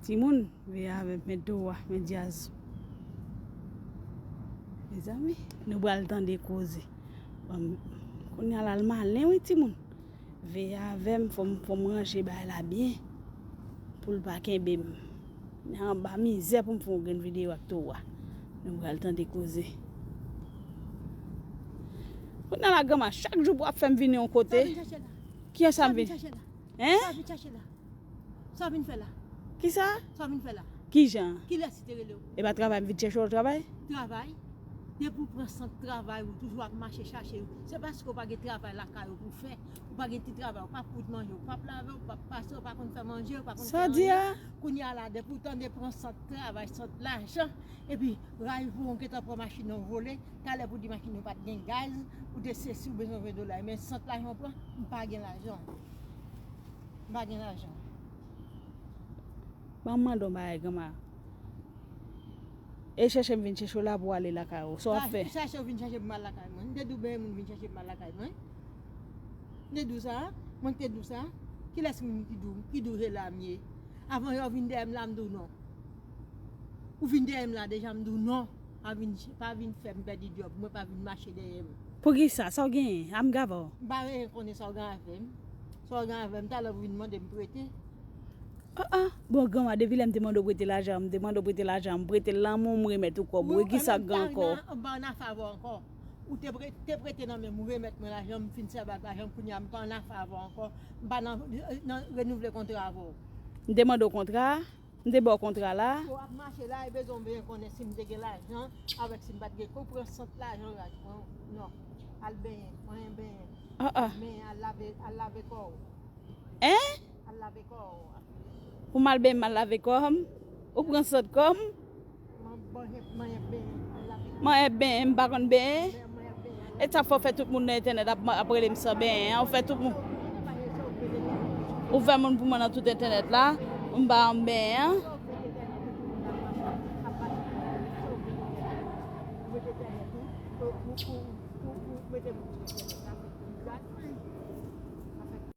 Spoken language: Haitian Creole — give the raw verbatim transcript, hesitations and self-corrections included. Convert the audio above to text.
Timoun, veye avè m, men towo a, men djaz. Mezanmi, nou pral tande koze. Bon, kounye a la l malen wi timoun. Veye avè m, fò m, fò m ranje bagay la byen. Pou l pa kenbe m. Anba mizè pou m fè yon grenn videyo ak towo a. Nou pral tande koze. Kounye a la granma, chak jou pou ap fè m vini yon kote. Sa w vin chache la? Kijan sa m vin? Sa w vin chache la? Hein? Sa w vin chache la? Sa w vin fè la? Kisa? Sa w vin fè la? Kijan? Kilès ki te rele w? E pa travay m vin chèche w travay? Travay? Depi w pran sant travay, ou toujou ap mache chache. Se paske w pa gen travay lakay ou pou fè. Ou pa gen ti travay, ou p ap koud manje, ou p ap lave, ou p ap pase, ou pa konn fè manje, ou pa konn fè anyen. Sa w di a? Kounye a la, depi w tande pran sant travay, sant lajan, epi ray pou w gentan pran machin nan w vole, talè pou di machin nan pa t gen gaz, ou te sesi, ou bezwen ven dola. Men sant lajan w pran, m pa gen lajan. M pa gen lajan. Ban m mande w bagay, granma. E chèche m vin chèche w la pou w ale lakay ou. Sa w ap fè? Chèche w vin chèche m al lakay mwen. M te di w benyen moun vin chèche m al lakay mwen. M te di w sa? Mwen ki te di w sa? Kilès moun ki di w, ki di w se la m ye? Avan yo vin dèyè m la, m di w non. Ou vin dèyè m la deja, m di w non. Pa vin, pa vin fè m pèdi djòb mwen, pa vin mache dèyè m. Poukisa? Sa w genyen? A m gava w. M pa renmen konnen sa w gen avè m. Sa w gen avè m, talè w vin mande m prete. Ah, ah. Bon, granma, depi lè m te mande w prete lajan, m te mande w prete lajan, m prete l lan men w, m remèt ou kòb ou. E kisa k gen ankò? M pa ann afè avè w ankò. Ou te pre-, te prete nan men m, ou remèt mwen lajan, m fin sèvi ak lajan m, kounye a m pa ann afè avè w ankò. M pa nan, nan renouvle kontra avè w. M te mande w kontra a? M te ba w kontra la. Ou ap mache la, e bezwen w byen konnen si m te gen lajan, avèk si m pa t gen. Kou pran sant lajan w la, non. Al benyen, manyen benyen. Ah, ah. Al lave, al lave kò w. Hein? Al lave kò w. Pou m al benyen, m al lave kò m? Ou pran sant kò m? Manyen benyen, al lave kò w. Manyen benyen, m pa konn benyen. E sa fè w fè tout moun nan entènèt ap, ap rele m san benyen an, ou fè tout moun. Ou fè moun pou mwen nan tout entènèt la, m pa an benyen an.